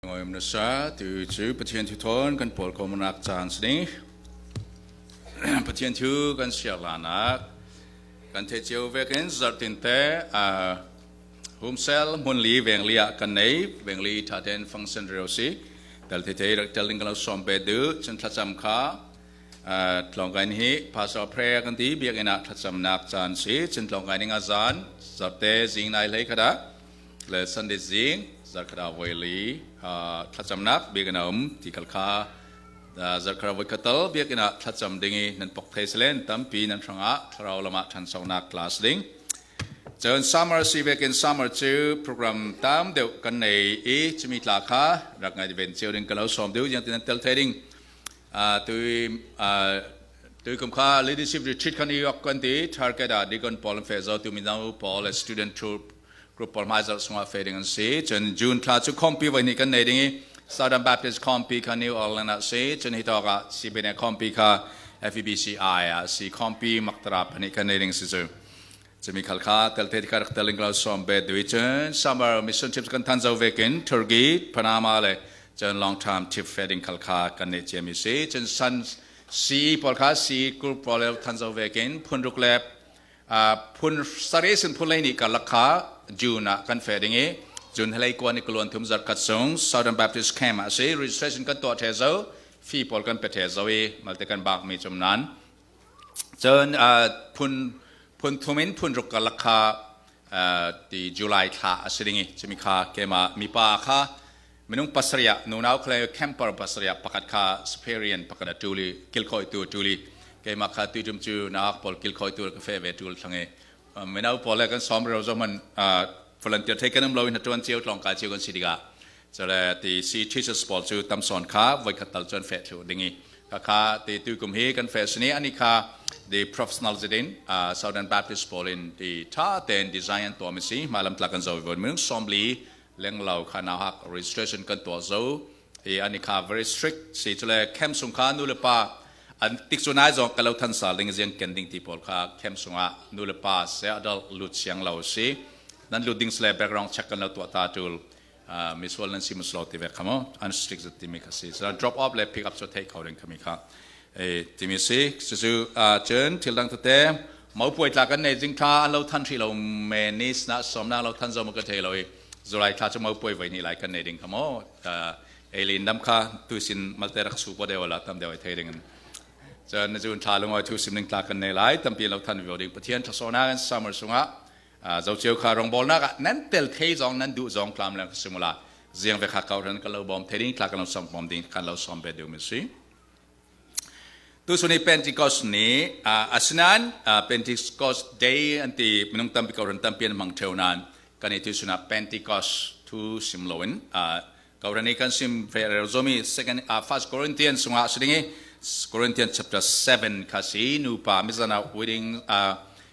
Ngawim nasa tu cu Pathian thu thawn kan pawl komanak caan si Pathian thu kan siar lanak kan theih cio vekin zartin te humsel hmunli vengli ah kan nei vengli tha ten function reo si tel the the rak tel ding kan lo som pe du cun thlacam kha tlawngkain hi pastor prayer kan ti biakinn ah thlacamnak caan si cun tlawngkain ing azan zarte zing nai hlei khada le Sunday zing zarkhada voili thlacamnak biakinn ah um ti kal kha zarkhara voi khatal biakinn ah thlacam ding i nan pok thei selen tampi nan hrangah thlarau lamah ṭhansonak class ding. Cun summer si vekin summer cu program tam deuh kan nei i chimi tla kha rak ngai ven cio ding ka lo som deuh yang tin tel thei ding. Tui tui kum kha leadership retreat kan i yok kan ti target ah deacon paul an fe zo tu minau paul le student tour group pawl hmaizarh chungah fe ding an si. Cun June thla cu khawmpi voi hnih kan nei ding i Southern Baptist khawmpi kha New Orleans ah si. Cun hi tawk ah CBN khawmpi kha FEBCI ah si. Khawmpi maktara pahnih kan nei ding si cu. Cumi khal kha telte ka rak teling lo som be dui cun summer mission trips kan than zo vekin Turkey, Panama le cun long term trip fe ding khal kha kan nei ciami si. Cun Sun CE pawl kha CE group pawl than zo vekin phunruk le Phun sarih sin phun lei nih karlak kha June ah kan feh ding i June hlei kuan i kuluan thum zarh khat sung Southern Baptist Camp ah si registration kan tuah the zo fee pawl kan pe the zo i malte kan bak mi cum nan cun phun phun thum in phun ruk karlak kha ti July thla a si ding i cumi kha kema mipa kha minung pasariah nunau khle camper pasariah pakhat kha Superior pakhat a tuli kilkhoi tu tuli keimah kha tuitum cu naak pawl kilkhoi tu ka fe ve tul thlange mino pawl le kan som ro zo man volunteer thei kan um lo in tuan chiu tlong ka chiu kan si diga chale ti si teachers pawl chu tamson kha voi khat tal chon fe thu dingi kha kha ti tu kum hi kan fe sini ani kha the professional zidin Southern Baptist pawl in ti tha ten design to mi si malam tla kan zo von mung somli lenglo kha nau hak registration kan tuah zo i ani kha very strict si chule camp sung kha nu le pa an tik chu nai zong kalo than sal ding ziang ken ding ti pawl kha camp sungah nu le pa se adult lut siang lo si nan lut ding sle background check kan lo tuah ta tul misual nan si muslo ti ve khamo an strict zat ti mi kha si so drop off le pick up chu thei kho ding khami kha e ti mi si chu chu chun thil dang tete mau puai tla kan nei jing tha an lo than thri lo me nis na som na lo than zo ma ka thei lo i July thla cu mau puai voi ni lai kan nei ding kha mo eilin dam kha tu sin malte rak su po deu la tam deu ai thei ding cun na jun thla lungoi thu sim ning tla kan nei lai tampi lo than vi ding Pathian thasona kan summer sungah zo chiu kha rong bol nak nan tel thei zong nan du zong tlam lang simula ziang ve kha kau ran kan lo bom thei ding tla kan lo som bom ding kan lo som be deu mi si. Tusuni Pentecost ni asinain Pentecost Day an ti minung tampi ko ran tampi an hmang theo nain kan i tusuna Pentecost thu sim loin ko ran i kan sim ve zomi second First Corinthians sungah siding i Corinthians chapter 7 kha si nupa mizana wedding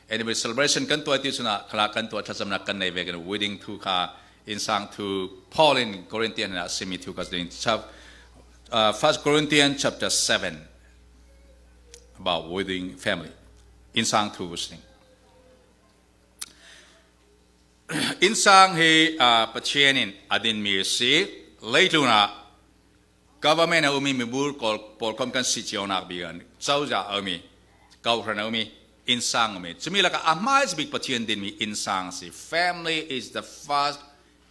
anniversary celebration kan tuah ti suna khala kan tuah thlacamnak kan nei ve kan wedding thu kha insang thu Paul in Corinthian ah simi thu kha ding 1 Corinthians chapter 7 about wedding family. Insang thu listening. Insang hi Pathian in adin mi si leitluna government a umi mibur kol polkom kan si cionak bi an cozah a umi kauhran a umi insang umi chumi laka ahmai bik Pathian din mi insang si. Family is the first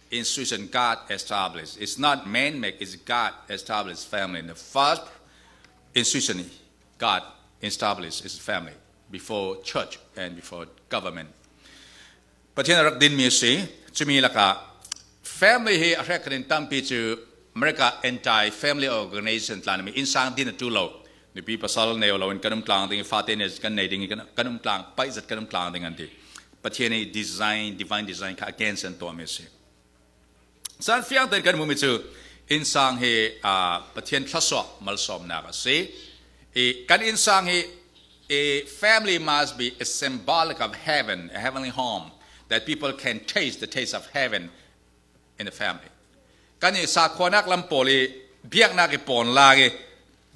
institution God established. It's not man-made, it's God established family. The first institution God established is family before church and before government. Pathian rak din mi si, chumi laka family hi a hrek in tampi chu America anti-family organization tlan mi insang din tu lo nupi pasal neu lo in kanum tlang ding fate ne kan nei ding kanum tlang pai zat kanum tlang ding an ti. Pathian i design divine design kha against an tuahmi a si. San fiang tein kan hmuhmi cu innsang hi Pathian thlasawk malsawmnak a si. I kan innsang hi a family must be a symbolic of heaven, a heavenly home that people can taste the taste of heaven in the family. Kan i sakhuanak lam pawl i biaknak i pawn lak i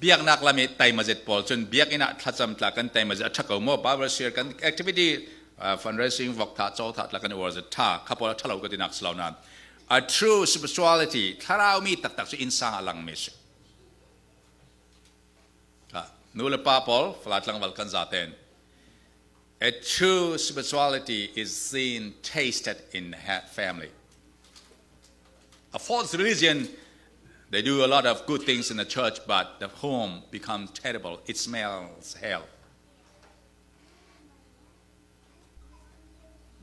biaknak lam i taimazet pawl cun biakinn ah thlacam tla kan taimazet a ṭha ko maw Bible share kan activity fundraising vok tha chaw tha tla kan uar zet tha kha pawl a ṭhalo ka tinak si lo nain. A true spirituality, thlarau mi taktak cu innsang ah langmi a si. Nu le pa pawl, fala tlangval kan zaten. A true spirituality is seen, tasted in family. A false religion, they do a lot of good things in the church, but the home becomes terrible. It smells hell.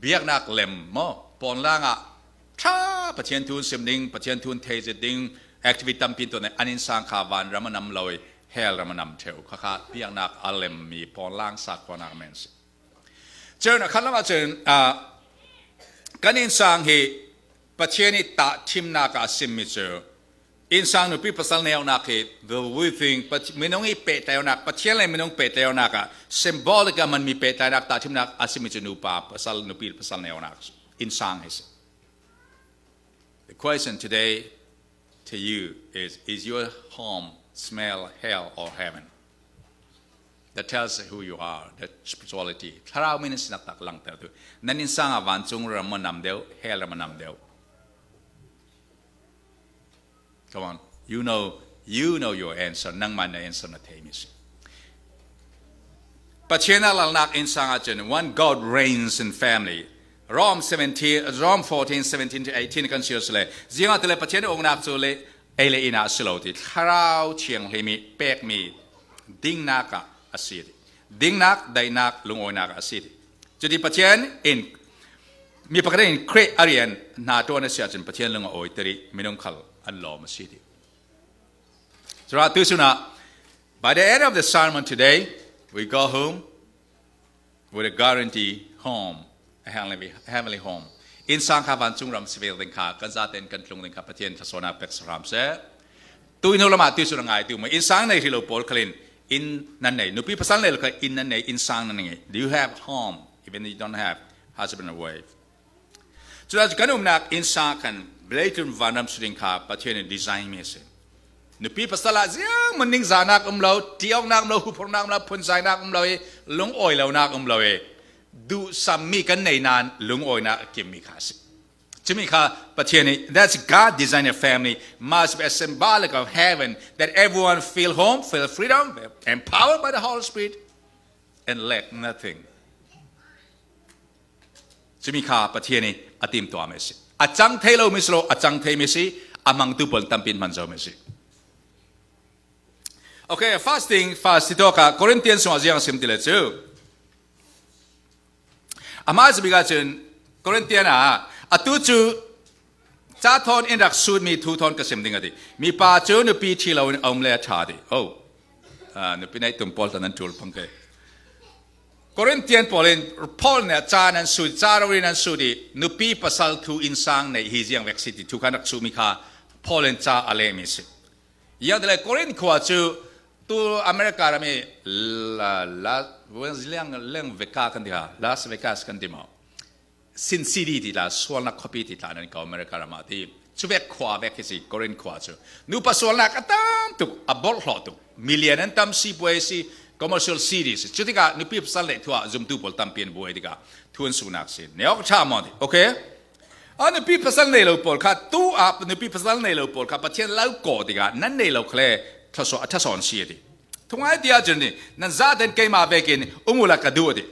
Biaknak lem maw pawnlang ah tha Pathian thun sim ding, Pathian thun thei ding, activity tampi tuah an insang kha van ram anam lo i hell ram anam theu. Khakha biaknak a lem mi pawnlang sakhuanak men si. Cun a khan lam ahcun kan innsang hi Pathian i tah thimnak ah a simmi cu innsang nupi pasal neonak hi the within minung i pehtlaihnak, Pathian le minung pehtlaihnak ah symbolic a manmi pehtlaihnak tah thimnak a simi cu nupa pasal nupi pasal neonak innsang hi si. The question today to you is your home smell hell or heaven? That tells who you are, that spirituality. Thlarau min sinak tak langter tu. Nan innsang ah vancung ram nam deuh, hell ram nam deuh. Come on. You know your answer. Nangmah na answer na thei mi si. Pathian a lalnak innsang ahcun one God reigns in family. Rome 17, Rome 14, 17 to 18 kan sir sile. Zinga tele Pathian ungnak cu le ei le inn ah si lo ti thlarau thianghlim i pekmi dingnak ah a si ti. Dingnak, daihnak, lungawinak ah a si ti. Cuti Pathian in mi pakhat in Khrih a rian hna ṭuan a si ahcun Pathian lung a awi tiri minung khal an lawm a si ti. Cura tu ah, by the end of the sermon today, we go home with a guarantee home, a heavenly, heavenly home. Innsang kha vancung ram sivel ding kha kan zaten kan tlung ding kha Pathian thlasawna pek saram se. Tu inu lama tu sun ngai tu ma innsang nei hilo pawl khalin in nan nei nupi pasal nei kha in nan nei innsang nan nei. Do you have home even if you don't have husband or wife? Cula kan umnak innsang kan Blayton vanram siling kha Pathian in design mi si. Nupi pasal ah ziang man ning zanak um lo, tioknak um lo, huphurnak um lo, phunzainak um lo i lungawi lonak um lo i duh sammi kan nei nain lungawinak a kimmi kha a si. Cumi kha Pathian nih, that's God designed a family must be a symbolic of heaven that everyone feel home, feel freedom, empowered by the Holy Spirit and lack nothing. Cumi kha Pathian nih a timtuah mi a si. A cang thei lo mi si lo, a cang thei mi si, a hmangtu pawl tampin hman zo mi si. Okay, fasting, fast ti to ka Corinthians sungah ziang sim ti le cu. Amah cu bik ahcun Corinthian ah atu cu ca thawn in rak sut mi thu thawn ka sim ding ati. Mi pa cu nupi ṭhi lo in um le a ṭha ti. Oh, nupi nei tum pawl tan an ṭul phang ke. Corinthian pawl in Paul nih ca nan sut, ca ro in an sut i nupi pasal thu innsang nei hi ziang vek si ti thu khan rak su mi kha Paul in ca a leh mi si. Yang le Korinth khua cu tu America ram i la la leng leng veka kan ti ha Las Vegas kan ti mo Sin City ti la sualnak khuapi ti tla nan ko America ram ah ti cu vek khua vek hi si Korinth khua cu nupa sualnak a tam tuk, a borhlawh tuk, million an tam, si puai si, commercial city si. Cu tikah nupi pasal le thua zumtu pawl tampi an buai tikah thun sunak si neok tha mo ti. Okay, a nupi pasal nei lo pawl kha tu ah nupi pasal nei lo pawl kha Pathian lau ko tikah nan nei lo khle thaso thason si ti thungai tia cun ni nan za den keima vekin umula ka du ti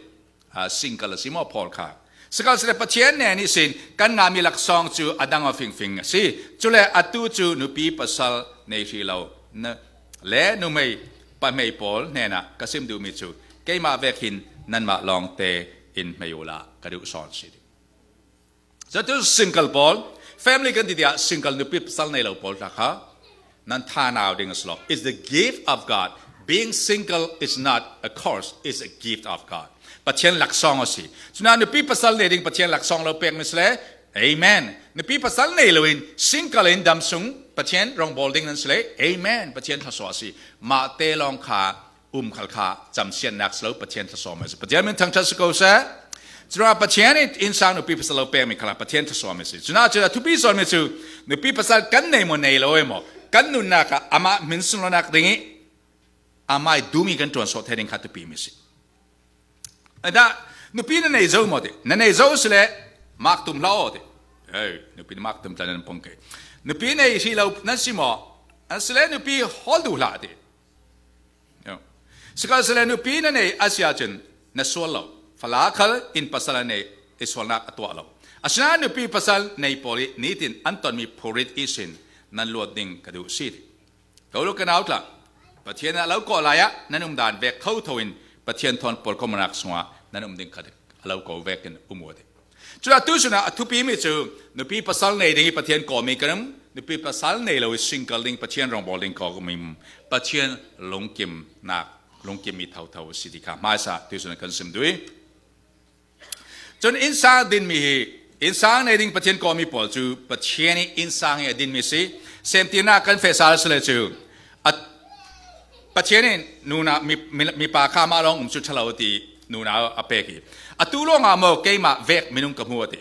single si mo Paul kha sakal sile Pathian ne ni sin kan ngami laksawng cu adang a fing fing a si cule atu cu nupi pasal nei hri lo na le nu mei pa mei pawl hnena ka sim duhmi cu keimah vek hin nanmah lawng te in hmei ula ka duh sawn si. Cu single pawl, family kan ti tiah single nupi pasal nei lo pawl hna kha nan tha nau ding a si lo. It's the gift of God. Being single is not a curse, it's a gift of God. Pathian laksawng a si. Cuna nupi pasal nei ding Pathian laksawng lo pek mi si le Amen. Nupi pasal nei loin single in damsung Pathian rongbawl ding nan si le Amen. Pathian thlasaw a si. Mah te lawng kha um khal kha camsiannak si lo, Pathian thlasawm a si. Pathian min thangṭhat si ko seh. Cuna Pathian in innsang nupi pasal lo pekmi khala Pathian thlasawm a si. Cuna cu thupi zawnmi cu nupi pasal kan nei maw nei lo maw kan nunnak ah amah min sunlanak ding i amai dumi kan ṭuan sawh the ding kha tupi mi si. Ada nupi na nei zo maw ti na nei zo sile mak tum hlah ti. Hey, nupi mak tum tlan nan pong ke. Nupi nei si lo nan si maw? An sile nupi hol du hlah ti. Sikal sile nupi na nei asia cun na sual lo. Fala khal in pasal nei i sualnak a tuah lo. Asinain nupi pasal nei pawl i nitin an tonmi phurit isin nan luat ding ka duh si. Ko lu ka nau tla. Pathian ah lo ko lai ah nan um dan vek tho tho in Pathian thon pawl komanak sungah nan um ding kha a lo ko vek in um u. Cuna tu sinah a thupi mi cu nupi pasal nei ding i Pathian kawmi kan um, nupi pasal nei lo i single ding Pathian rawngbawl ding ko um Pathian lungkim nak lungkim mi thotho si ti kha hmaisa tu sinah kan sim dui. Cun innsang din mi hi innsang nei ding Pathian kawmi pawl cu Pathian i innsang i a din mi si. Semtirnak kan fesal sile cu Pathian in nuna mipa kha mah lawng um cu ṭhalo ti nuna a pek i atu lawngah maw keimah vek minung ka hmu ati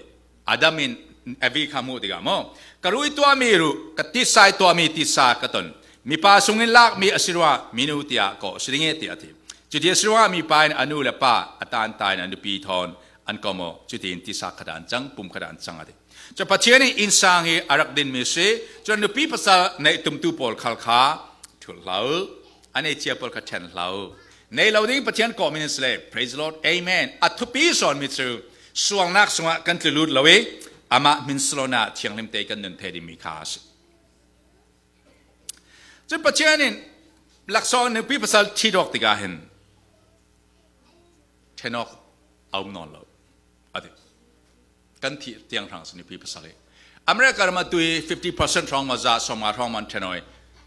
Adam in Evi kha hmuh tikah maw ka rui tuahmi ru ka tisai tuahmi tisa ka ton mipa sungin lakmi a si ruangah minu tiah kawh si ding e tiah a ti cuti a si ruangah mipa in a nu le pa a tantai in a nupi thawn an ko maw cutiin tisa khat ah an cang pum khat ah an cang a ti Cu Pathian i innsang hi a rak dinmi si. Cun nupi pasal neih tumtu pawl khal kha thul hlah u. An ei cia pawl kha ṭhen hlah u. Nei lo ding Pathian kawhmi nan si le praise the Lord amen. A thupi sawnmi cu sualnak sungah kan tlu lut lo i amah min salon ah thianghlim te kan nun the dingmi kha a si. Cun Pathian in laksawng nupi pasal ṭhi dawk tikah hin ṭhen awk a um nawn lo. A ti. Kan thi tiang hrang sini pi pasal hi America ram ah tui 50% hrawng ma za sawmnga hrawng man thenoi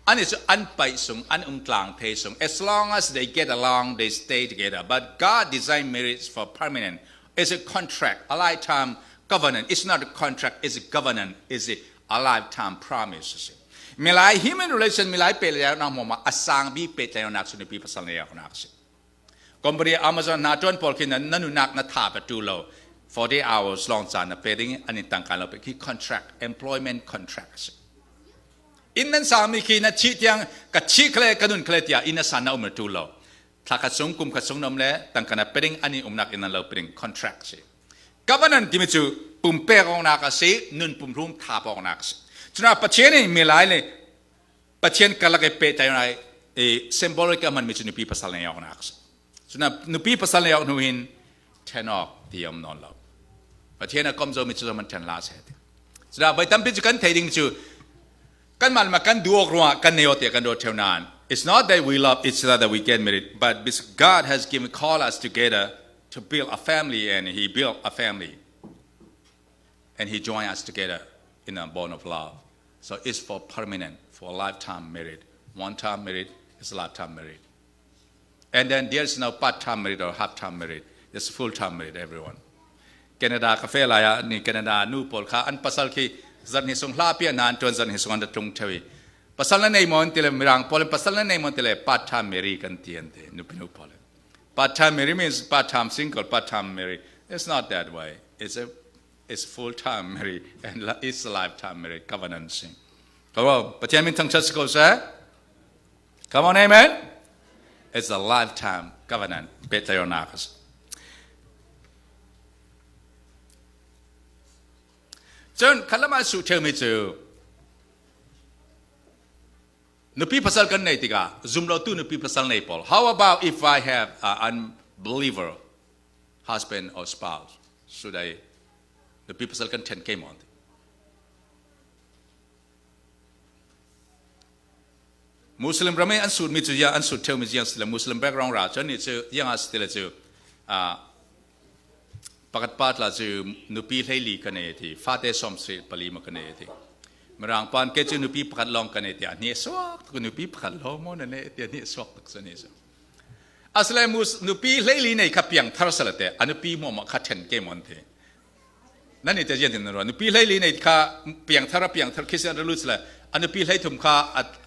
ani cu an paih sung an um tlang thei sung as long as they get along they stay together. But God designed marriage for permanent. It's a contract, a lifetime covenant. It's not a contract, it's a covenant. It's a lifetime promise. Milai human relation milai pe le na mo ma asang bi pe tle nak suni pi pasal ne yak nak si. Company Amazon hna ṭuan pawl khi na nunak na tha pe tu lo 40 hours long caan na pe ding an in tangka lo pe khi contract employment contract a si. Inn nan sami khi na thi tiang ka thi khle ka nun khle tiah inn na san na um tu lo thla khat sung kum khat sung nom le tangka na pe ding an in umnak in nan lo pe ding contract si. Covenant timi cu pumpek awknak a si nun pumhlum tha pawknak a si. Cuna Pathian in milai le Pathian karlak i pehtlaihnak i symbolic a hmanmi cu nupi pasal nei awknak a si. Cuna nupi pasal nei awk hnu hin ṭhen awk ti um nawn lo. Pathian a kom zomi cu man ṭhen hlah seh ti. Cuna voi tampi cu kan thei ding cu kanmah le kan duh awk ruangah kan nei awk tiah kan ruat ṭheo nain it's not that we love each other that we get married, but because God has given call us together to build a family, and he built a family and he joined us together in a bond of love. So it's for permanent, for lifetime married. One time married is a lifetime married. And then there's no part-time married or half-time married. It's full-time married, everyone. Canada ka fe lai ah ni Canada nu pawl kha an pasal khi zan hi sung hla pi nan tuan zan hi sung an tlung thewi pasal na nei mon tile mirang pawl pasal na nei mon tile part time marry kan ti an te nu pinu pawl part time marry means part time single, part time marry. It's not that way. It's a it's full time marriage and it's a lifetime marriage covenant sing. Come on, Pathian min thangṭhat si ko seh. Come on, amen. It's a lifetime covenant. Pehtlaihnak a si. Cun khat lam ah su ṭheumi cu nupi pasal kan nei tikah zumlotu nupi pasal nei pawl. How about if I have an unbeliever husband or spouse? Should I nupi pasal kan ṭhen ke maw? Muslim ram i an sutmi cu ya an sut ṭheumi ziang si le Muslim background ra cun nih cu yang ah si ti le cu pakhat pa tla cu nupi hleili ka nei ti fate som sri pali ma ka nei ti mirang pan ke cu nupi pakhat lawng ka nei ti a hne suak tuk nupi pakhat lawng maw na nei ti a hne suak tuk cu ni cu asle mus nupi hleili nei kha piang thar salate a nupi mo ma kha then ke mon te nan ni te jian tin ro nupi hleili nei kha piang thar piang thar khisian ru sle a nupi hlei thum kha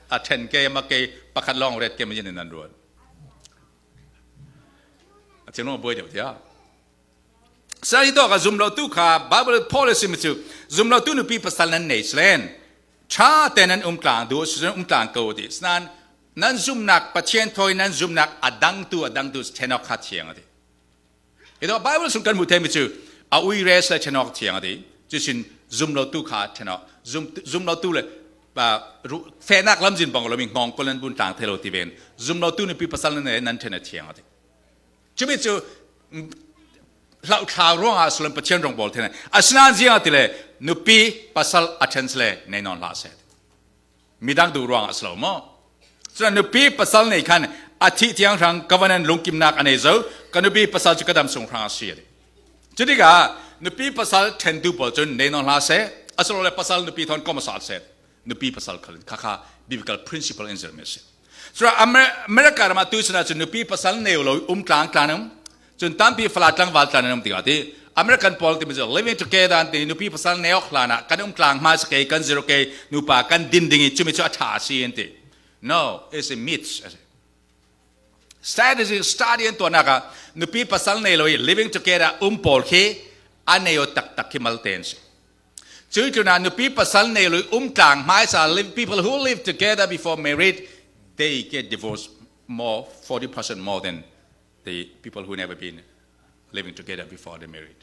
a then ke ma ke pakhat long ret ke ma jian nan ro a chino boi deuh tia sai to ka zum lo tu kha Bible policy mi chu zum lo tu nupi pasal nan nei slen tha te nan um tlang du um tlang ko ti snan nan zumnak Pathian thawi nan zumnak a dangtu a dangtu ṭhenawk kha thiang a ti. Hi Bible sung kan hmuh themi cu a ui res le ṭhenawk thiang a ti. Cucun Zum lo tu kha then zum zum lo tu le fehnak lamzin bang lomi ngong kol nan bun tlang thelo ti ven zum lo tu nupi pasal nan nan then a thiang ati chumi cu hlau thlau ruang ah sulan Pathian rong bol then asinain ziang ati le nupi pasal a then le nei non hlah se midang du ruang ah slo mo cun nupi pasal nei khan a thi tiang hrang covenant lungkimnak anei zo ka nupi pasal cu ka dam sung hrang a si ati Cutikah nupi pasal ṭhentu pawl cun nenawng hlah seh, asilole pasal nupi thon kom sal seh, nupi pasal khal khakha biblical principle in zirmi a si. Cun America ram ah tu sinah cun nupi pasal neu lo um tlang tlan um, cun tampi fala tlangval tlan an um tikah ti American pawl ti cu living together an ti nupi pasal neok hlan ah kan um tlang hma ke kan zero ke nupa kan din ding i cumi cu a ṭha si an ti. No, it's a myth. Strategy study an tuahnak ah nupi pasal nei lo i living together um pawl khi a nei taktak khi mal te an si. Cui tlun ah nupi pasal nei lo i um tlang hmaisa live people who live together before married, they get divorced more, 40% more than the people who never been living together before they married.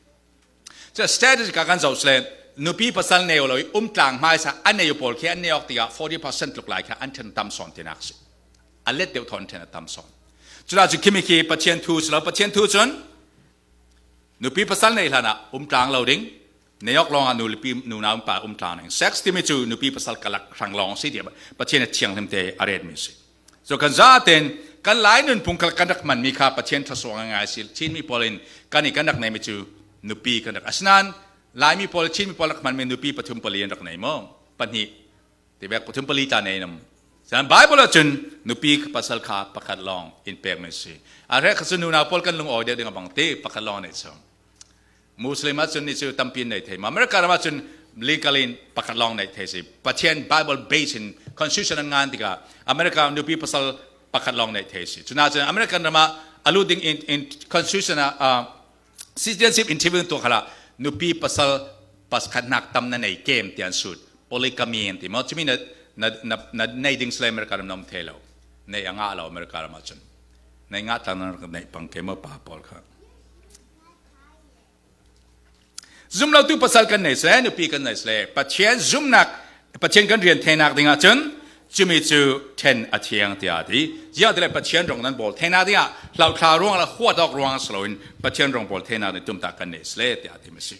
Cu strategy ka kan zoh sile nupi pasal nei lo i um tlang hmaisa a nei pawl khi an nei awk tikah 40% tluk lai kha an then tam sawn tinak si. A let deuh thon then a tam sawn. Cula cu khimi khi Pathian thu si lo. Pathian thu cun nupi pasal nei hlan ah um tlang lo ding, neok lawng ah nupi nunau pa um tlang ding. Sex timi cu nupi pasal kalak hrang lawng si tiah Pathian a thianghlim te a ret mi si. So kan za ten kan lai nunphung kal kan rak hman mi kha Pathian thasuang ngai si. Chinmi pawl in kan i kan rak nei mi cu nupi kan rak asinain Laimi pawl, Chinmi pawl rak hman mi nupi pathum pali an rak nei maw? Pahnih ti bek pathum pali ta nei nam. San Bible ah cun nupi pasal kha pakhat lawng in pek mi si. A re kha cu nunau pawl kan lung awi deuh ding abang te pakhat lawng nei chom. Muslim ah cun ni cu tampi nei thei ma. America ram ah cun legally in pakhat lawng nei thei si. Pathian Bible base in constitution an ngan tikah America nupi pasal pakhat lawng nei thei si. Cuna cun American ram ah alu ding in constitution ah citizenship interview tu khala nupi pasal paskhat nak tam na nei kem tian sut polygamy an ti mo chumi na na na na nei ding sle America ram nom the lo nei anga lo America ram ah cun nei nga tlang na nei pang ke mo pa pawl kha Zumlotu pasal kan nei sle, nupi kan nei sle, Pathian zumnak, Pathian kan rian thenak dingah cun cumi cu then a thiang tiah a ti. Ziah tile Pathian rong nan bawl thenak dingah hlauthla ruang le huat awk ruang saloin Pathian rong bawl thenak ding tumta kan nei sle tiah a ti mi si.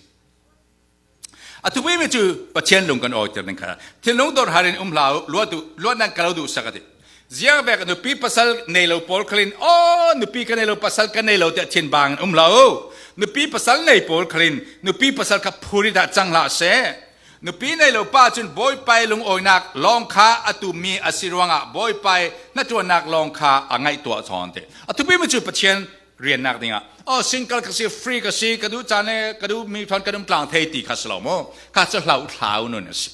A thupi mi cu Pathian lung kan awiter ding kha thinlung dor harin um hlah luat luat nan kalo duh sak ati. Ziang vek nupi pasal nei lo pawl khalin oh nupi ka nei lo, pasal ka nei lo tiah thin bang in um lo. Nupi pasal nei pawl khalin nupi pasal kha phuri dah cang hlah seh. Nupi nei lo pa cun Bawipa lungawinak lawng kha a tummi a si ruangah Bawipa hnaṭuannak lawng kha a ngaihtuah chawn te. A thupi mi cu Pathian riannak dingah oh single ka si, free ka si, ka duh caan le ka duh mi thon kan um tlang thei ti kha si lo mu. Kha cu hlau thlau nun a si.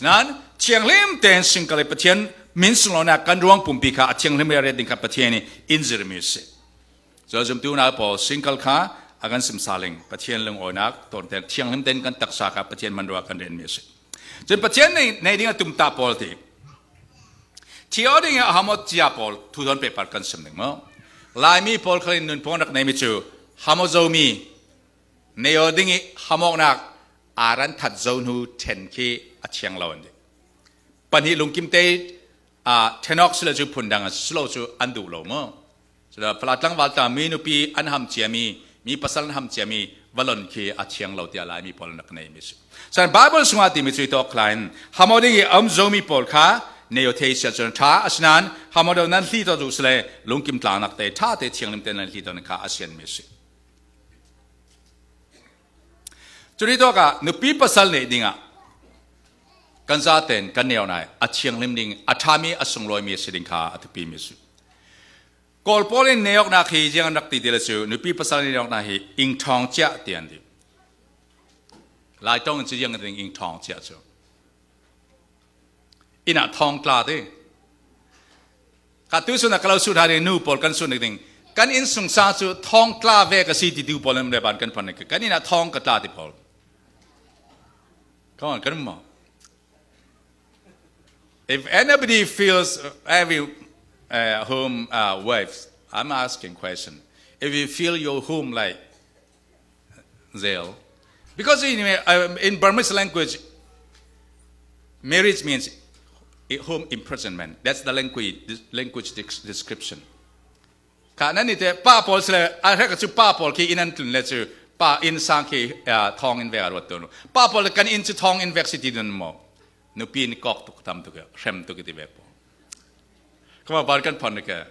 Nain thianghlim tein single i Pathian min sunglawnak kan ruang pumpi kha a thianghlim le ret ding kha Pathian nih in zirmi a si. Cu zumtu unau pawl single kha a kan simsaling Pathian lungawinak tawn tein thianghlim tein kan taksa kha Pathian hmanrua kan renmi a si. Cun Pathian nih nei ding a tumta pawl ti Theo ding ah hamot cia pawl thu don paper kan sim ding mo. Laimi pawl khalin nunphung rak neimi cu hamozomi neo ding i hamoknak aran that zo hnu then khi a thiang lo an ti. Pahnih lungkim te a thenok sila cu phundang a silo cu an duh lo mu. Cula fala tlangval ta mi nupi an ham ciami, mi pasal an ham ciami valon khi a thiang lo tiah Laimi pawl nak nei mi si. San Bible sungah timi cu to khlain hamoding i am zomi pawl kha neo thei sia cun tha asnan hamodo nan hli to du sile lungkim tlang nak te tha te thianglim te nan hli to kha asian mi si. Cuni tawk ah nupi pasal neih dingah kan zaten kan neo nai a thianghlim ding, a ṭhami, a sunglawimi a si ding kha a thupi mi a si. Kawl pawl in neoknak hi ziang an rak ti ti le cu nupi pasal neoknak hi ing ṭhawng ciah ti an ti. Lai tong in cu ziang an ding ing ṭhawng ciah cu. Inn ah thawng tla ti. Ka tu sun ah ka lo su hna nu pawl kan sun ding kan inn sung sa cu thong tla ve ka si ti tu pawl le ban kan phan kan inn ah thong ka tla ti pawl. Come on, kan mo. If anybody feels every home wives, I'm asking question. If you feel your home like jail. Because in Burmese language, marriage means home imprisonment. That's the language description. Kha nan ni te pa pawl sile a hrek cu pa pawl khi inn an tlun le cu pa inn sang khi thong in vek a ruat tawn. Pa pawl kan inn cu thong in vek si ti dun maw? Nupi ni kok tuk tam tuk hrem tuk ti vek po. Kama bar kan phon ke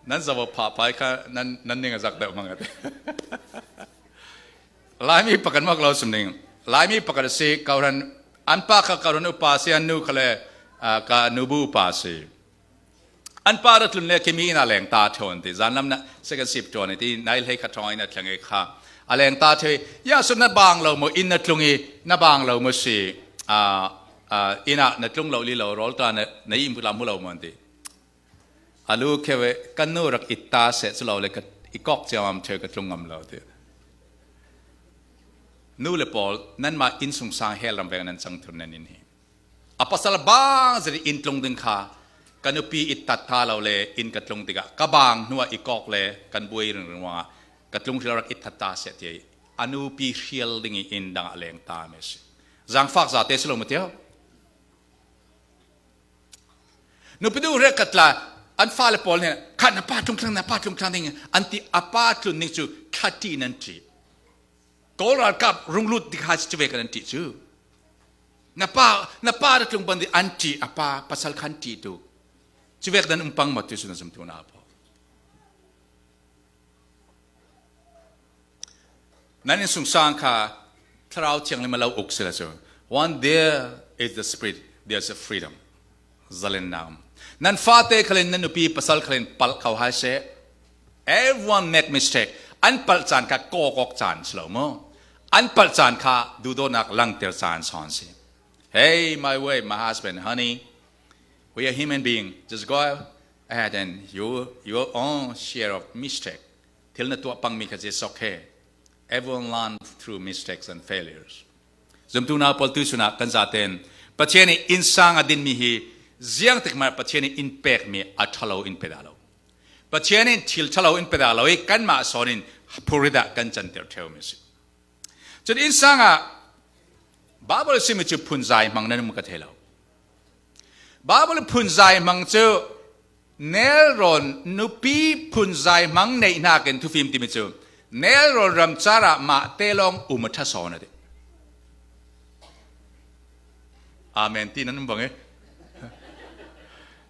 nan zawo pha pai kha nan nan ning a zak deuh mang ate. Laimi pakan mak lo sum ning. Laimi pakan si kauran an pa kha kauran upa si an nu khale ka nubu upa si. An pa ra tlun le khi mi ina leng ta thon ti zan lam na second shift ton ti nai hlei kha thong ina thleng kha a leng ta the ya sun na bang lo mo in na tlung i na bang lo mo si a ina na tlung lo li lo rol ta na na im lam lo mo ti alu khewe kan nu rak itta se chu lo le ka ikok chiam the ka tlung ngam lo ti nu le pawl nan ma in sung sang hel ram veng nan chang thun nan in hi A pasal bang zet inn tlung ding kha ka nupi i tat tha lo le inn ka tlung tikah ka bang hnuah i kok le kan buai ringring ruangah ka tlung hrial rak i that ta seh ti a nupi hrial ding i inn dang ah leng ta mi si. Zaangfak za te si lo ma tiao? Nupi du re katla an fale pawl nih kha na pa tlung thlang na pa tlung thlang ding an ti a pa tlun ning cu thati nan ṭi. Kawl ralkap runglut dikha cu ve kan an ṭih cu. Na pa na pa ra tlung ban di an ṭih a pa pasal khan ṭih tu. Cu vek dan umpang ma tu sun zum tu na po. Nan in sung sang kha thlarau thianglim lo uk sila cu. One there is the spirit, there's a freedom. Zalen naam. Nan fate khalin nan nupi pasal khalin pal kho hai se. Everyone make mistake. An palh caan kha kawkawk caan si lo mu. An palh caan kha duhdawtnak langter caan son si. Hey, my way, my husband, honey, we are human being. Just go ahead and you, your own share of mistake. Thil na tuah pangmi kha it's okay. Everyone learn through mistakes and failures. Zumtu na pawl tu sunah kan zaten Pathian nih inn sang a dinmi hi ziang tik ma Pathian nih inn pekmi a ṭhalo in pe dah lo. Pathian in thil ṭhalo in pe dah lo i kanmah sawn in phurit ah kan canter ṭheo mi si. Cun innsang ah Bible simi cu phunzai hmang nan um ka thei lo. Bible phunzai hmang cu nelrawn nupi phunzai hmang neih nakin thufim timi cu nelrawn ramcar ah mah te lawng um a ṭha sawn a ti. Amen ti nan um bang e.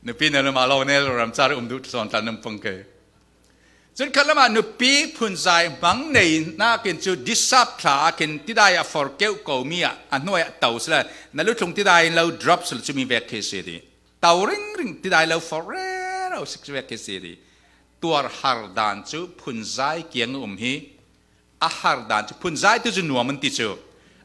Nupi na lama lo nel ram char um du son tan nam pang ke. Cun khat lama nupi phunzai hmang nei nakin cu disap thla kin tidai a for keu ko mi a a hnuai a to sila na lu thlung tidai in lo drop sila chumi vek khi si ti to ring ring tidai lo for re ro sik vek khi si ti tuar har dan cu phunzai kiang um hi a har dan cu phunzai tu cu nuam an ti cu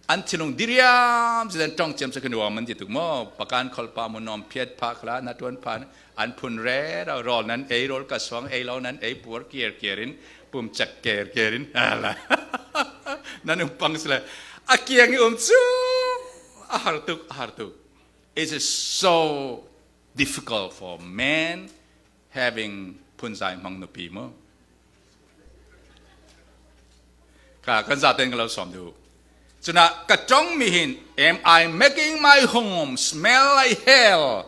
an thinlung diriam zidan tong ciam sa nuam an ti tuk mo pakan kholpa mu nom phiat pha khla na tuan pha an phun re ro rol nan ei rol ka suang ei lo nan ei puar kier kier in pum chak ker ker in ala nan um pang sle a kiang i um chu a har tuk a har tuk. It is so difficult for man having phunzai hmang nupi mu. Ka kan zaten ka lo som du. Cuna ka tong mi hin am I making my home smell like hell?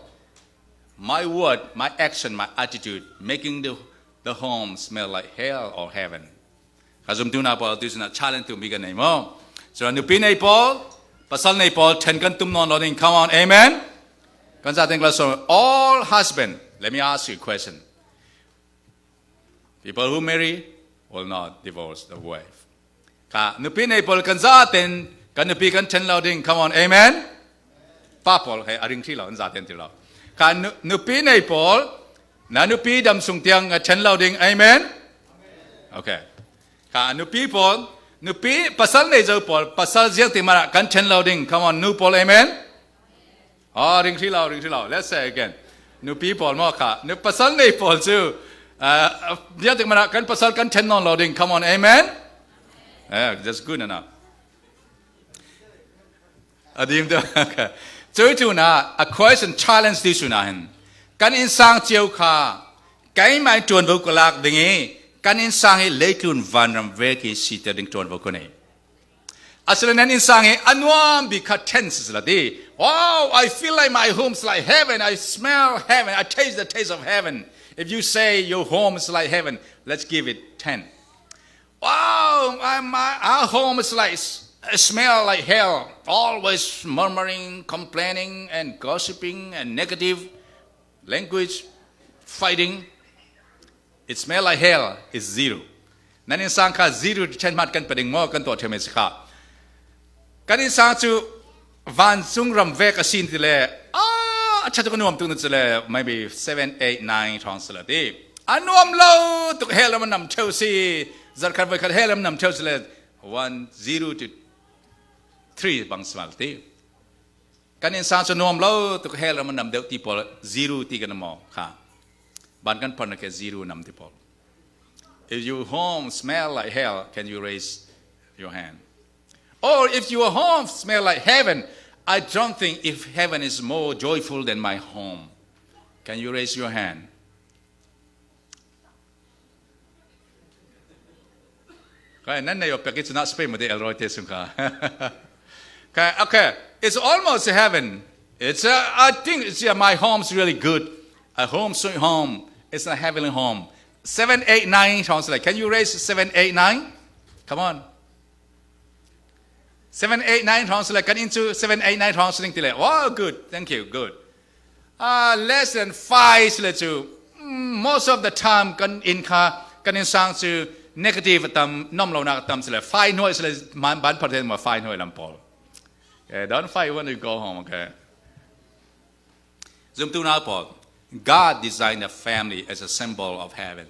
My word, my action, my attitude making the home smell like hell or heaven. Ka zum tu na pawl tu cuna challenge tu mi kan nei mo. Cuna nupi nei pawl, pasal nei pawl then kan tum non lo ding. Come on, amen. Kan zaten ka lo som all husband, let me ask you a question. People who marry will not divorce the wife. Ka nupi nei pawl kan za ten kan nupi kan then lo ding. Come on, amen. Pa pawl he a ring thi lo an za ten ti lo. Ka nupi nei pawl na nupi dam sung tiang a then lo ding. Amen. Okay. Ka nupi pawl nupi pasal nei zo pawl pasal ziang ti mara kan then lo ding. Come on, nu pawl amen. Ah, ring hri lo, ring hri lo. Let's say again. Nupi pawl maw kha. Nu pasal nei pawl cu dia tik mana kan pasal kan then non lo ding. Come on, amen. Eh, that's good enough. Adim tu. Cu cu na a question challenge ti su na hin. Kan in sang chiu kha kai mai tuan vo ko lak ding i kan in sang i leitlun vanram ve ki si te ding tuan vo ko nei. Asile nan insang i anuam bi kha tense la ti. Wow, I feel like my home's like heaven. I smell heaven. I taste the taste of heaven. If you say your home is like heaven, let's give it 10. Wow, my, our home is like smell like hell. Always murmuring, complaining, and gossiping and negative language, fighting. It smell like hell is zero. Nan in sang kha zero to 10 mat kan pading mo kan to theme kha. Kan in sang chu vancung ram vek a sin ti le a cha tu nuam tu na le maybe 7 8 9 thong sala ti. Anuam lo tuk hell ram nam theu si zarkhat voi khat hell ram nam theu si le 1 0 to 3 bang smal ti. Kan in sang chu nuam lo tuk hell ram nam deuh ti pol 0 ti kan mo kha. Ban kan pon ke 0 nam ti pol. If your home smell like hell, can you raise your hand? Or if your home smell like heaven, I don't think if heaven is more joyful than my home. Can you raise your hand? Kaya nan na yo pek it's not spain mo de Elroy te sung ka. Okay, okay, it's almost heaven. It's I think it's yeah, my home's really good. A home sweet home. It's a heavenly home. 7, 8, 9 translate. Can you raise 7, 8, 9? Come on. 7, 8, 9 translate. Kan into 7, 8, 9 translate tile. Oh, good. Thank you. Good. Less than 5 le cu most of the time kan in kha kan in sang cu negative tam nom lo nak tam sile 5 noi sile man ban phat ma 5 noi lam pawl. Okay, don't fight when you go home, okay? Zumtu na pawl. God designed a family as a symbol of heaven.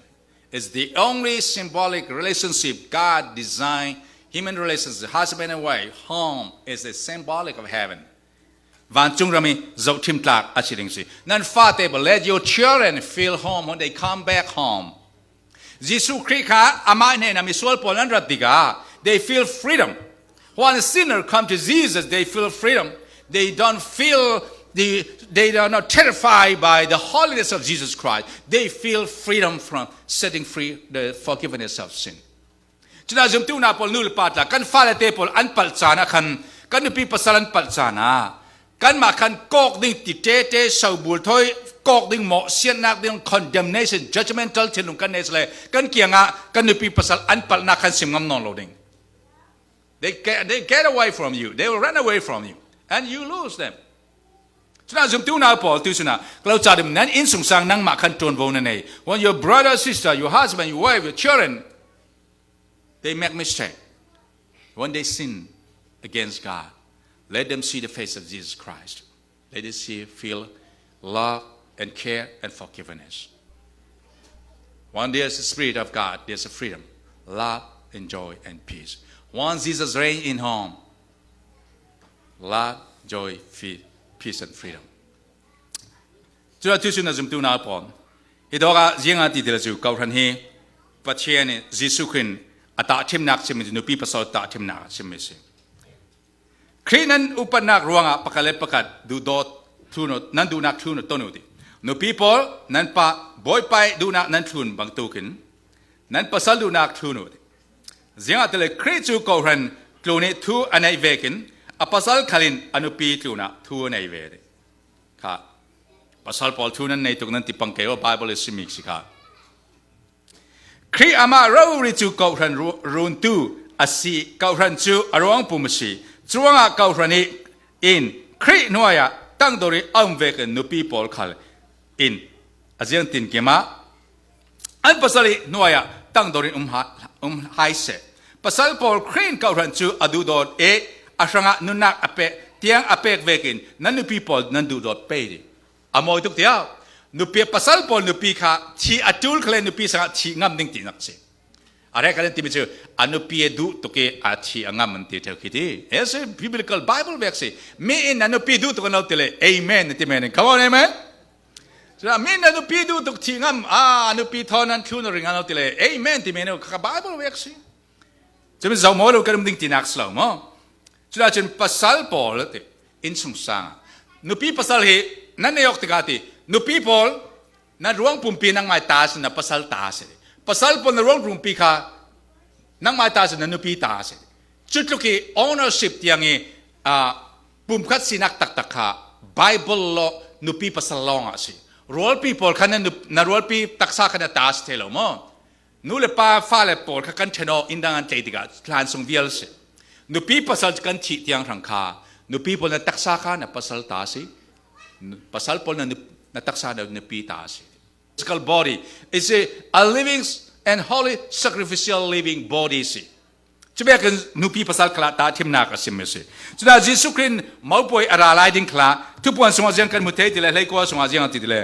It's the only symbolic relationship God designed human relations, husband and wife, home is a symbolic of heaven. Vancung ram i zohthim tlak a si ding si. Nan fate let your children feel home when they come back home. Jesuh Khrih kha amah hnen ah misual pawl an rat tikah they feel freedom. When a sinner come to Jesus, they feel freedom. They don't feel the, they are not terrified by the holiness of Jesus Christ. They feel freedom from setting free the forgiveness of sin. Cuna zumtu na pawl nu le pa tla kan fale te pawl an palh caan ah khan kan nupi pasal an palh caan ah kanmah khan kawk ding ti te te sobul thoi kawk ding maw siannak ding condemnation judgmental thinlung kan nei le kan kiang ah kan nupi pasal an palhnak khan sim ngam non lo ding. They get away from you. They will run away from you and you lose them. Cuna zumtu nau pawl tu suna klo cha dim nan in sung sang nangmah khan ṭuanvo na nei. When your brother, sister, your husband, your wife, your children, they make mistake. When they sin against God, let them see the face of Jesus Christ. Let them see, feel love and care and forgiveness. When there's the Spirit of God, there's a freedom, love and joy and peace. Once Jesus reign in home, love, joy, peace and freedom. Cu tu na zumtu na pawl hi dawk ah zianga ti dil cu ko hran hi Pathian nih Jesuh Khrih a tah thimnak chim nupi pasal tah thimnak chim mi si. Khrih nan upatnak ruangah pakhat le pakhat duhdawt thlun nan duhnak thlun ton u ti. Nupi pawl nan pa bawipa duhnak nan thlun bantukin nan pasal duhnak thlun u ti. Ziangah tile Khrih cu kohhran tlu nih thu a neih vekin a pasal khalin a nupi tlunah thu a nei ve ti. Kha pasal pawl thu nan nei tuk nan ti pang ke o Bible i simi si kha. Khrih amah rori cu kohhran runtu a si kohhran cu a ruang pum a si. Cuangah kohhran i in Khrih hnuai ah tangdor i a um vekin nupi pawl khal in a ziang tin kim ah An pasal i hnuai ah tangdor in um hai seh. Pasal pawl Khrih kohhran cu a duhdawt i a hrangah nunnak a pek tiang a pek vekin nan nupi pawl nan duhdawt pe ding. A mawi tuk tiah nupi pasal pawl nupi kha thi a tul kha le nupi sangah thi ngam ding tinak si. A rek an timi cu a nupi a duh tuk i a thi a ngam an ti theo khi ti. Yes, biblical Bible vek si. Mi in a nupi duh tuk an lo ti le amen ti men. Come on, amen. Cuna mi na nupi duh tuk thi ngam a nupi thon an thlun ring an ti le amen ti men ka Bible wek si. Cun zo mo lo kan ding tinak slo mo. Cuna cun pasal pawl ti in chung sang nupi pasal hi nan ne yok tika ti nupi pawl na ruang pumpi nang mai ta sin na pasal ta si pasal pawl na ruang pumpi kha nang mai ta sin na nupi ta si. Cu tluk i ownership tiang i pumkhat sinak taktak kha Bible lo nupi pasal lawng ah a si. Rualpi pawl kha na rualpi taksa kha na ta si thei lo maw? Nu le pa fale pawl kha kan ṭhen awk inn dang an tlei tikah hlan sung vial si. Nupi pasal kan thih tiang hrang kha nupi pawl na taksa kha na pasal ta si. Pasal pawl na taksa na nupi ta si. Physical body is a living and holy sacrificial living body si. Cubiak in nupi pasal khala ta thimnak a sim si. Cudah Jesuh Christ maupawi a ra lai ding khala thupuan sungah ziang kan mu thei ti le hlei kua sungah ziang ti le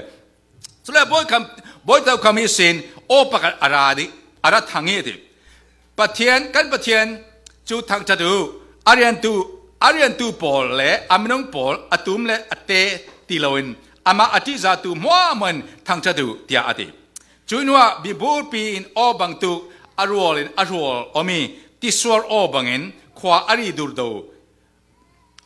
cule bawi kham bawi tau kham hi sin aw pakhat a ra di a ra thang i ti Pathian kan Pathian cu thangṭhat u a riantu pawl le a minung pawl a tum le a te ti loin amah a ṭihzahtu hmuahmuah in thangṭhat u tiah a ti. Cu hnuah biburpi in aw bangtuk a rual in a rual omi tisuar aw bangin khua a ri durdo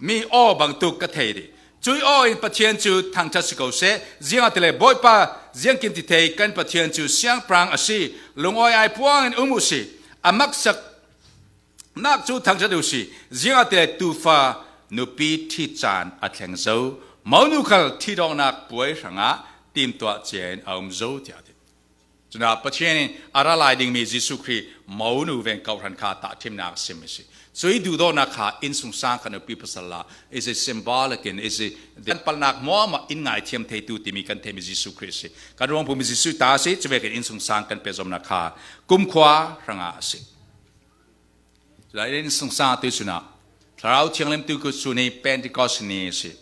mi aw bangtuk ka thei dih. Cui aw in Pathian cu thangṭhat si ko seh. Ziang tile Bawipa ziangkin ti thei kan Pathian cu siangpahrang a si. Lungawi ai puang in um u si. A maksak nak cu thangṭhat u si. Ziang tile tuufa nupi ṭhi caan a thleng zo. Monu khal ṭhidawngnak puai hrangah timtuah cia in a um zo tiah a ti. Cuna Pathian in a ra lai dingmi Jesuh Khrih monu veng kohhran kha tahthimnak sim a si. Cui duhdawhnak kha inn sungsang kan upi pasal la is a symbolic in is a kan palnak muama in ngai thiam theitu timi kan theimi Jesuh Khrih si. Kan ruang pumi Jesuh ta si cuve kan inn sungsang kan pe zomnak kha kumkhua hrangah a si. Lai inn sungsang tu cuna Thlarau Thianglim tu ku su ni Pentecost ni si.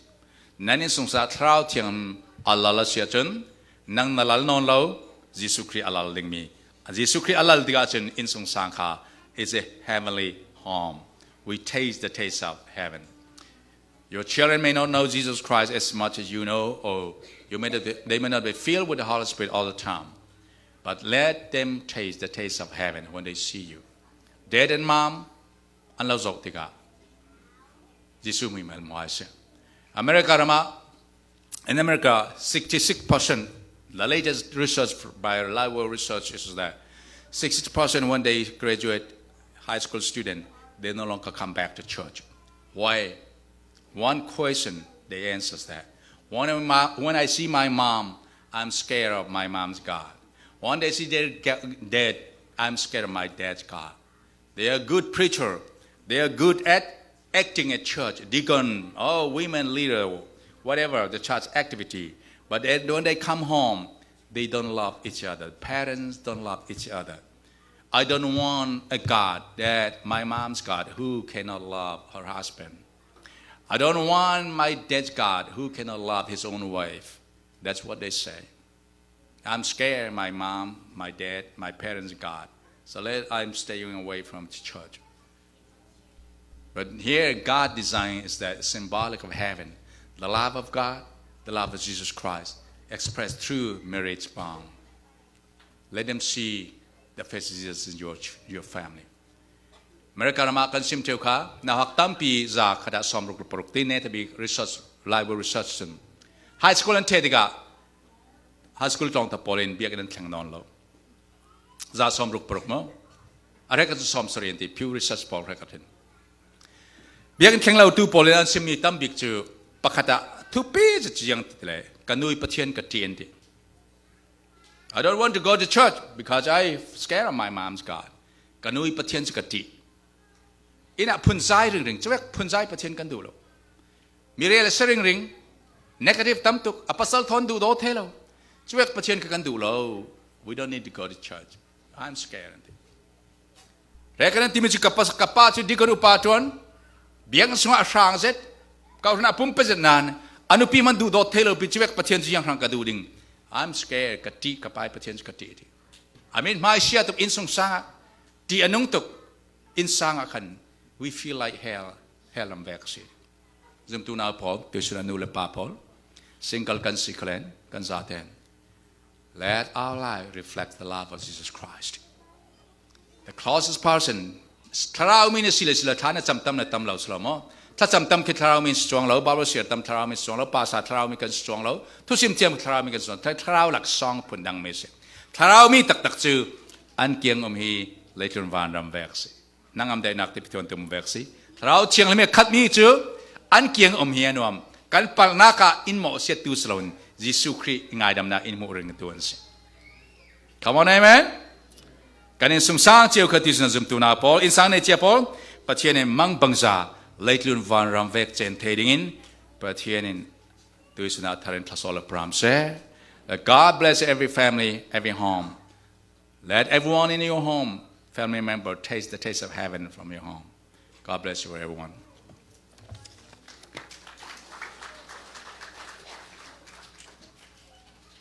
Nan inn sungsang Thlarau Thianglim Allah la sia cun nang na lal nawn lo Jesuh Khrih a lal dingmi Jesuh Khrih a lal tikah cun innsung sang kha is a heavenly home. We taste the taste of heaven. Your children may not know Jesus Christ as much as you know, or you may not be, they may not be filled with the Holy Spirit all the time. But let them taste the taste of heaven when they see you. Dad and mom, an lo zoh tikah Jesuh mui mel muai si. America ram ah In America, 66%, the latest research by Livewell Research is that 60% when they graduate high school student, they no longer come back to church. Why? One question they answer that. When, when I see my mom, I'm scared of my mom's God. When they see their dad, I'm scared of my dad's God. They are good preacher. They are good at acting at church, deacon, oh, women leader, whatever, the church activity. But then when they come home, they don't love each other. Parents don't love each other. I don't want a God that my mom's God who cannot love her husband. I don't want my dad's God who cannot love his own wife. That's what they say. I'm scared my mom, my dad, my parents' God. So let, I'm staying away from the church. But here, God design is that symbolic of heaven. The love of God, the love of Jesus Christ, expressed through marriage bond. Let them see the face of Jesus in your family. America ram ah kan sim theu kha na hak tampi za khada som ruk paruk ti ne tabi research library research sun high school an the tikah high school tong ta pawl in biakinn an thleng nawn lo za som ruk paruk mo a rek cu som sari an ti Pew Research pawl rek athin biakinn thleng lo tu pawl in an simmi tam bik cu pakhat ah thupi cu chiang ti le ka nui pathian ka ṭi an ti. I don't want to go to church because I scared of my mom's God. Ka nui pathian cu ka ṭih. Inn ah phunzai ringring cawek phunzai pathian kan duh lo. Mirel a si ringring negative tam tuk a pasal thawn duh daw the lo. Cuek pathian kha kan duh lo. We don't need to go to church. I'm scared. Re kan timi cu kapa cu dikon upa tuan biang sungah a hrang zet ka hna pum pe zet nan anupi man duh dawt thei lo pi cuek pathian cu yang hrang ka duh ding. I'm scared ka ti ka pai pathian cu ka ti ti. I mean hmai sia tuk inn sung sang ti anung tuk inn sang ah khan we feel like hell hell ram vek si. Zumtu nau pawl tuisun nu le pa pawl single kan si khlen kan za ten. Let our life reflect the love of Jesus Christ. The closest person thlarau mi na si le si lo thla na cam tam na tam lo slo mo thlacam tam khi thlarau mi si chuang lo Bible share tam thlarau mi si chuang lo pasa thlarau mi kan si chuang lo thusim thiam thlarau mi kan si chuang thlarau lak song phun dang mi si thlarau mi taktak cu an kiang um hi leitlun van ram vek si. Nangam daihnak ti Pathian tum vek si. Thlarau Thianghlim he khatmi cu an kiang um hi a nuam. Kan palhnak ah in mawhsiat tu si loin Jesuh Khrih ngaidamnak in hmuh ring tu an si. Come on, amen. Kan in sungsang cio kha ti zumtu na pawl, insang nei cia pawl, Pathian in mang bangza leitlun vanram vek chen the ding in Pathian in tuisuna tharin thlasol pram se. God bless every family, every home. Let everyone in your home, family member, taste the taste of heaven from your home. God bless you, everyone.